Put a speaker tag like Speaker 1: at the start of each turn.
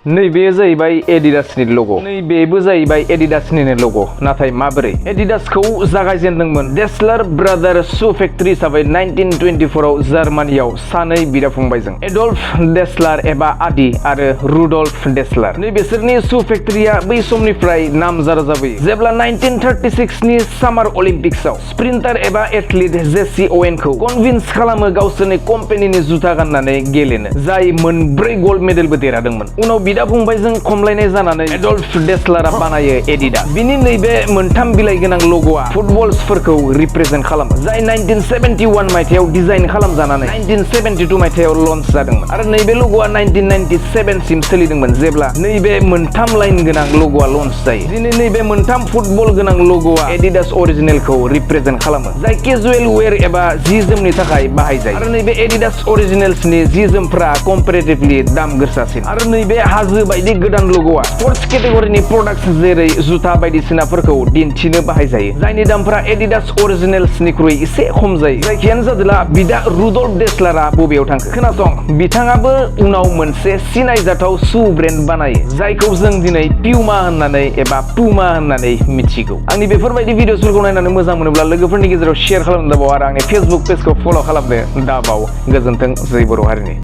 Speaker 1: नैबे जाहैबाय एडिडासनि लग'। नैबेबो जाहैबाय एडिडासनिनो लग'। नाथाय माबोरै? एडिडासखौ जागायजेनदोंमोन डेसलार ब्रादार शु फेक्ट्री हिसाबै 1924 आव जार्मानियाव सानै बिदा-फंबायजों एडल्फ डेसलार एबा आदि आरो रुडल्फ डेसलार। नैबेसोरनि शु फेक्ट्रीया बै समनिफ्राय नामजादा जाबोयो जेब्ला 1936 नि सामार अलिम्पिक्सआव स्प्रिन्टार एबा एथलीट जेसी अवेनखौ कनभिन्स खालामो गावसोरनि कम्पानिनि जुथा गाननानै गेलेनो, जाय मोनब्रै गल्ड मेडेलबो देरहादोंमोन। उनाव बिदा-फंबायजों खमलायनाय जानानै एडल्फ डेसलारआ बानायो एडिडास। बिनि नैबे मोनथाम बिलाइ गोनां लग'आ फुटबल्सफोरखौ रिप्रेजेन्ट खालामो, जाय 1971 मायथाइयाव डिजाइन खालामजानानै 1972 मायथाइयाव लन्च जादोंमोन आरो नैबे लग'आ 1997 सिम सोलिदोंमोन जेब्ला नैबे मोनथाम लाइन गोनां लग'आ लन्च जायो। दिनै नैबे मोनथाम फुटबल गोनां लग'आ एडिडास अरिजिनेलखौ रिप्रेजेन्ट खालामो, जाय केजुएल वेर एबा जि-जोमनि थाखाय बाहायजायो आरो नैबे एडिडास अरिजिनेल्सनि जि-जोमफ्रा कम्पेरेटिभलि दाम गोसासिन। आरो नैबे हाजो बायदि गोदान लग'आ स्पर्ट्स केटेगरिनि प्रडाक्ट्स जेरै जुथा बायदिसिनाफोरखौ दिन्थिनो बाहायजायो, जायनि दामफोरा एडिडास अरिजिनेल्सनिख्रुइ एसे खम जायो। जायखियानो जादोला बिदा रुडल्फ डेसलारआ बबेयाव थांखो? खोनासं, बिथाङाबो उनाव मोनसे सिनायजाथाव शु ब्रेन्ड बानायो, जायखौ जों दिनै पिउमा होननानै एबा पुमा होननानै मिथिगौ। आंनि बेफोरबायदि भिडिअसफोरखौ नायनानै मोजां मोनोब्ला लोगोफोरनि गेजेराव शेयार खालामनो दाबाव आरो आंनि फेसबुक पेजखौ फल' खालामनो दाबाव। गोजोन्थों जै बर' हारिनि।